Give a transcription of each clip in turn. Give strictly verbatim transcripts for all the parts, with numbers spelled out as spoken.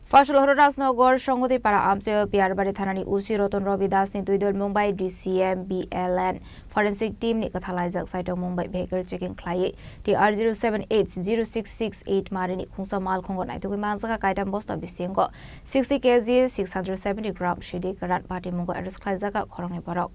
Faisal Horo Rajnagar Songoti Para amchaio Piyarbari thanani O C Roton Robi Das ni twi dol mung bai D C M B L N forensic team ni kwthalaijak saitok mung bai vehicle checking khlaiwi T R zero seven H zero six six eight mari ni khungsa malkhungo naitugwi manjak kaitam bosta bisingo sixty K G six hundred seventy gram sidi kwran pati mungo arrest khlaijak khoroknwi borok.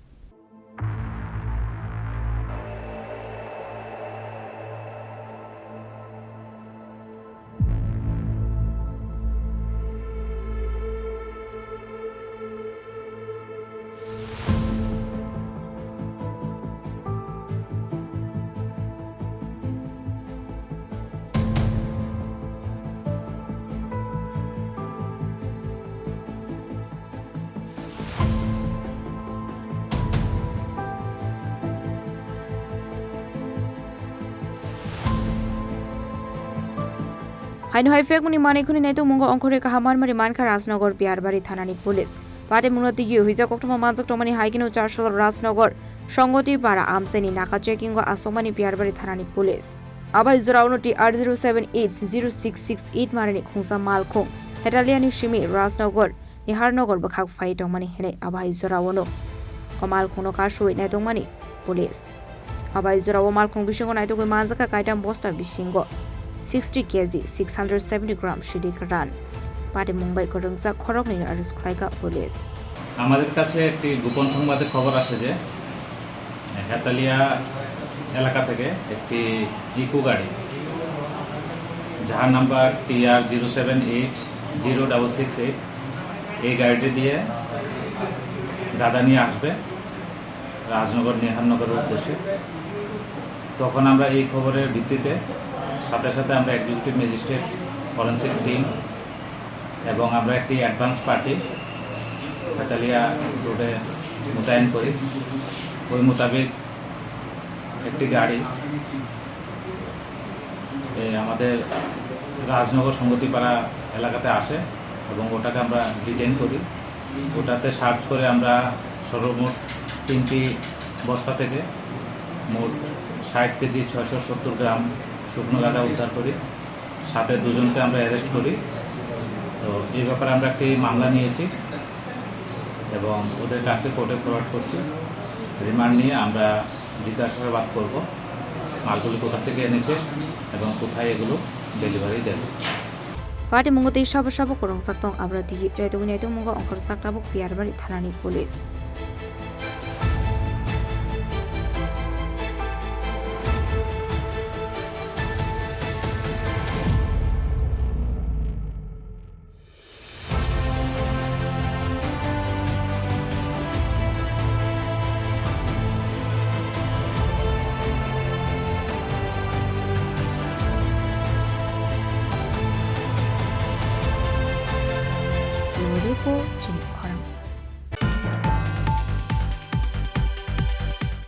Haino hai phekmani manwi khwnwi naitok mungo ongkhorwi kaham marmari mankha Rajnagar Piyarbari thanani police. Pati mungno tigi huijak koktwma manjak tongmani hai kheno Charchal Rajnagar Songoti Para amchaini naka checking o asokmani Piyarbari thanani police. Abai jorao no T R zero seven H zero six six eight mari ni khungsa malkhung Hetalia ni simi Rajnagar Niharnagar bwkhak phai tongmani hinwi abai jorao no o malkhung no kasui naitokmani police. Abai jorao malkhung bisingo naitugwi manjakha kaitam bosta bisingo sixty K G six hundred seventy gram sidi kwran. Pati mung bai kwrwngjak khoroknwi no arrest khlaikha police. আমাদের কাছে একটি গোপন সংবাদে খবর আসে যে হেতালিয়া এলাকা থেকে একটি ইকো গাড়ি, যার number T R zero seven H zero double six eight, এই গাড়িটি দিয়ে গাঁজা নিয়ে আসবে রাজনগর নিহারনগরের উদ্দেশ্যে। তখন আমরা এই খবরের ভিত্তিতে সাথে সাথে আমরা এক্সিকিউটিভ ম্যাজিস্ট্রেট, ফরেন্সিক টিম এবং আমরা একটি অ্যাডভান্স পার্টি হেতালিয়া রোডে মোতায়েন করি। ওই মোতাবেক একটি গাড়ি এ, আমাদের রাজনগর সঙ্গতিপাড়া এলাকাতে আসে এবং ওটাকে আমরা ডিটেইন করি। ওটাতে সার্চ করে আমরা সর্বমোট তিনটি বস্তা থেকে মোট ষাট কেজি ছয়শো সত্তর গ্রাম শুকনো গাঁজা উদ্ধার করি। সাথে দুজনকে আমরা অ্যারেস্ট করি। তো এই ব্যাপারে আমরা একটি মামলা নিয়েছি এবং ওদেরকে আজকে কোর্টে ফরওয়ার্ড করছি। রিমান্ড নিয়ে আমরা জিজ্ঞাসাবাদ করব, মালগুলি কোথা থেকে এনেছে এবং কোথায় এগুলো ডেলিভারি দেবে। Pati mungo tei sabo sabo kwrwngjak tong, abra tigi chaitugwi naitugmungo ongkhorjak tabuk Piyarbari thanani police. Buini report chini khorang.